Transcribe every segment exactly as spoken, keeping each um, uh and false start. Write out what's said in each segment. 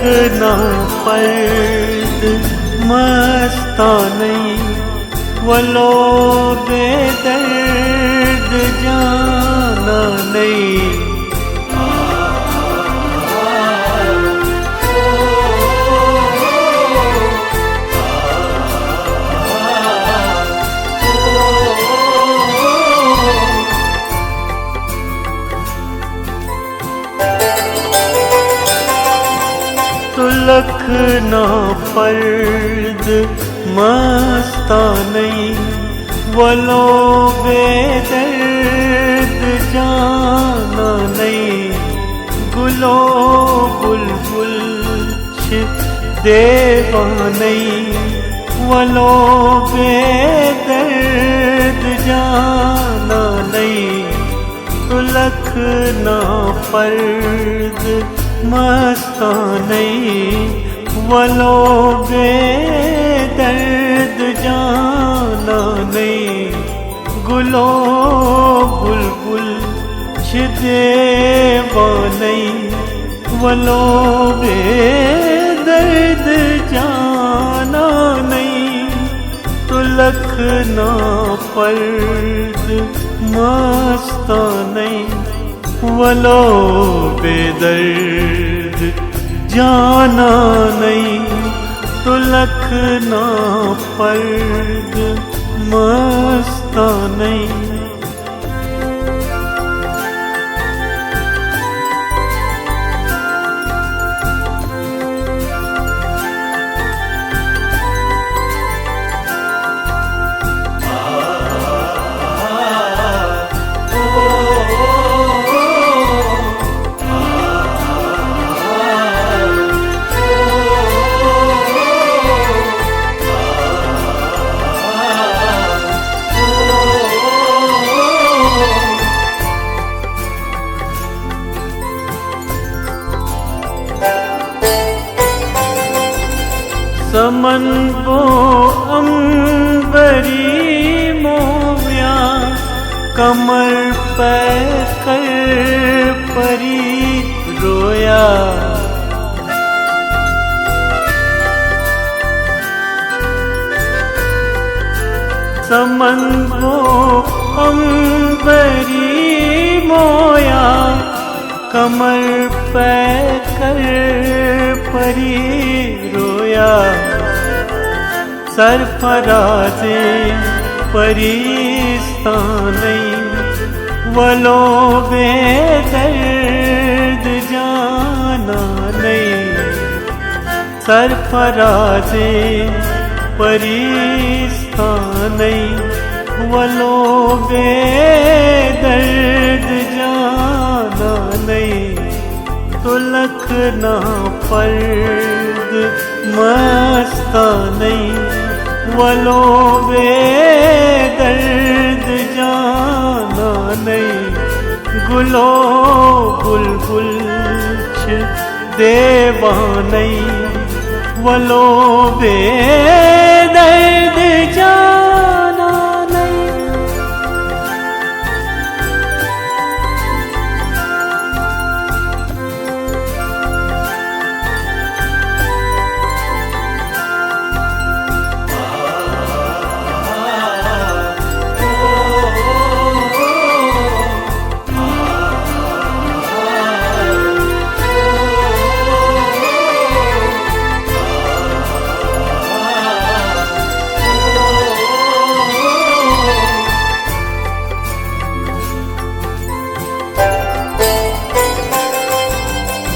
نا فرد مستانئی، ولو بے درد جانانئی۔ تو لکھ نا فرد مستانئی، ولو بے درد جانانئی۔ گلو بلبل چھ دیوانئی، ولو بے درد جانانئی۔ تو لکھ نا فرد مستانئی، ولو بے درد جانانئی۔ گلو بلبل چھ دیوانئی، ولو بے درد جانانئی۔ تو لکھ نا فرد مستانئی، ولو بے درد جانانئی۔ تو لکھ نا فرد مستانئی۔ سمن بو امبری مویا، کمر پہ کر پری رویا۔ سمن بو امبری مویا، کمر پہ کر پری رویا۔ سرفراز پریستانئی، ولو بے درد جانانئی۔ سرفراز پریستانئی، ولو بے درد جانانئی۔ تو لکھ نا فرد مستانئی، ولو بے درد جانانئی۔ گلو بلبل چھ دیوانئی، ولو بے درد جانانئی۔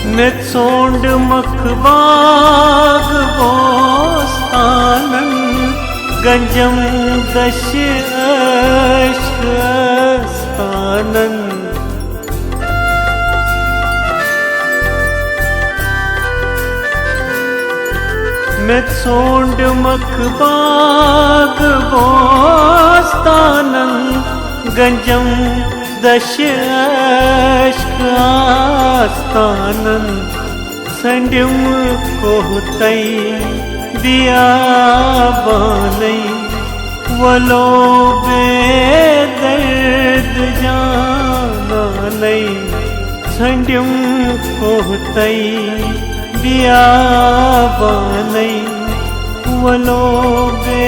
مےٚ ژھونٛڈ مکھ باغ بوستانن، گنجم دشہِ عشق استانن۔ مےٚ ژھونٛڈ مکھ باغ بوستانن، گنجم دشہِ عشق آستانن۔ ژھنڈِم کوہ تَے بیابانَے، وَلو بے درد جانانَے۔ ژھنڈِم کوہ تَے بیابانَے، وَلو بے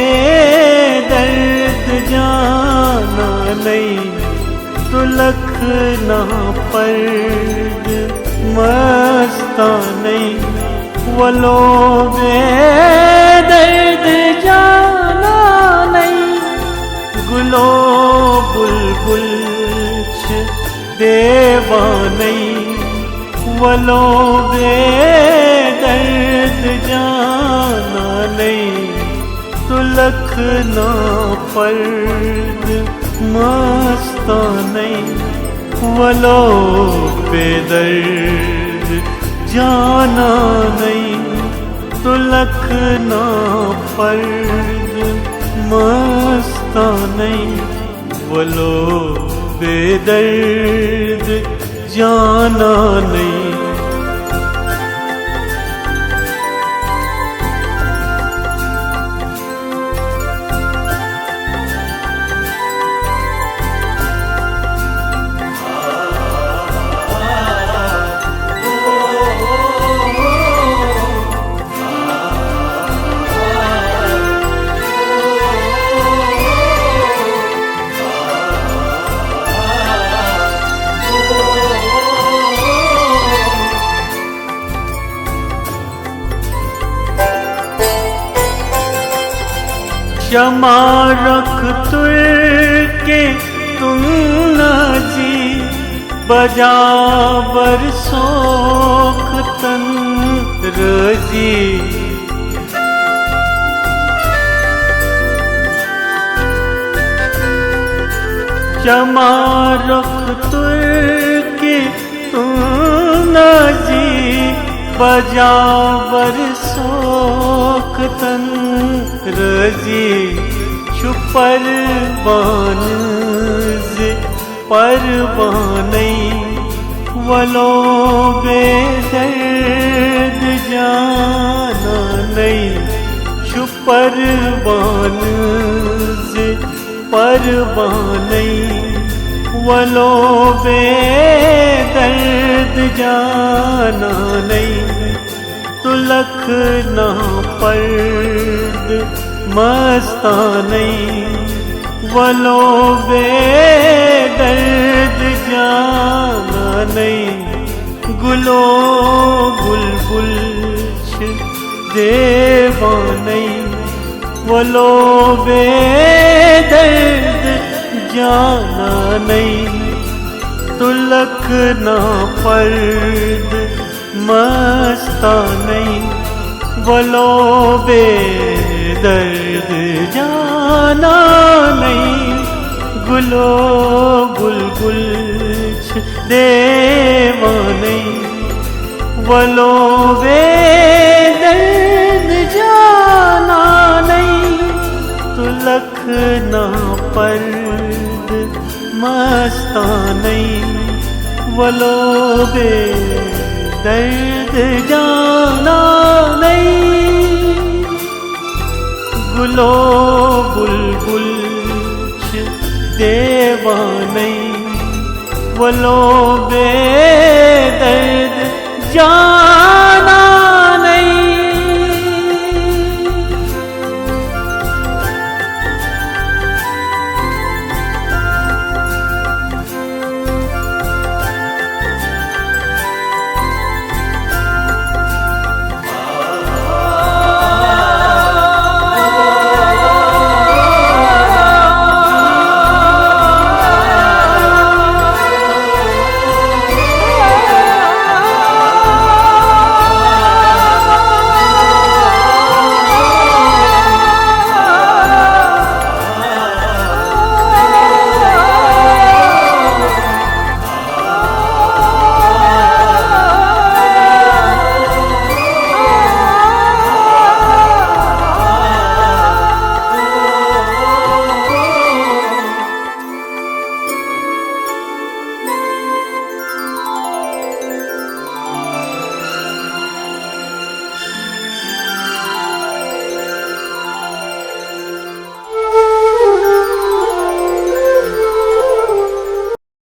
درد جانانَے، تُلَکھ نا پرد مستانَے، وَلو بے درد جانانَے، گُلو بُلبُل چھِ دیوانَے، وَلو بے درد جانانَے، تُلَکھ نا پرد مستانَے، وَلو بے درد جانانَے، تُلَکھ نا پرد مستانَے، وَلو بے درد جانانَے۔ شمع رخ تر کے تم نازی، بجا بر سوختن رازی۔ شمع رخ تر کے تم نازی، بجا بر سوختن رازی۔ چھُ پروانہٕ زِ پروانَے، وَلو بے درد جانانَے۔ چھُ پروانہٕ زِ پروانَے، وَلو بے درد جانانَے۔ تُلَکھ نا پرد مستانَے، وَلو بے درد جانانَے۔ گُلو بُلبُل چھِ دیوانَے، وَلو بے درد جانانَے۔ تُلَکھ نا پرد مستانَے، وَلو بے درد جانانَے۔ گُلو بُلبُل چھِ دیوانَے، وَلو بے درد جانانَے۔ تُلَکھ نا پرد مستانَے، وَلو بے درد جانانَے۔ گُلو بُلبُل چھِ دیوانَے، وَلو بے درد جانانَے۔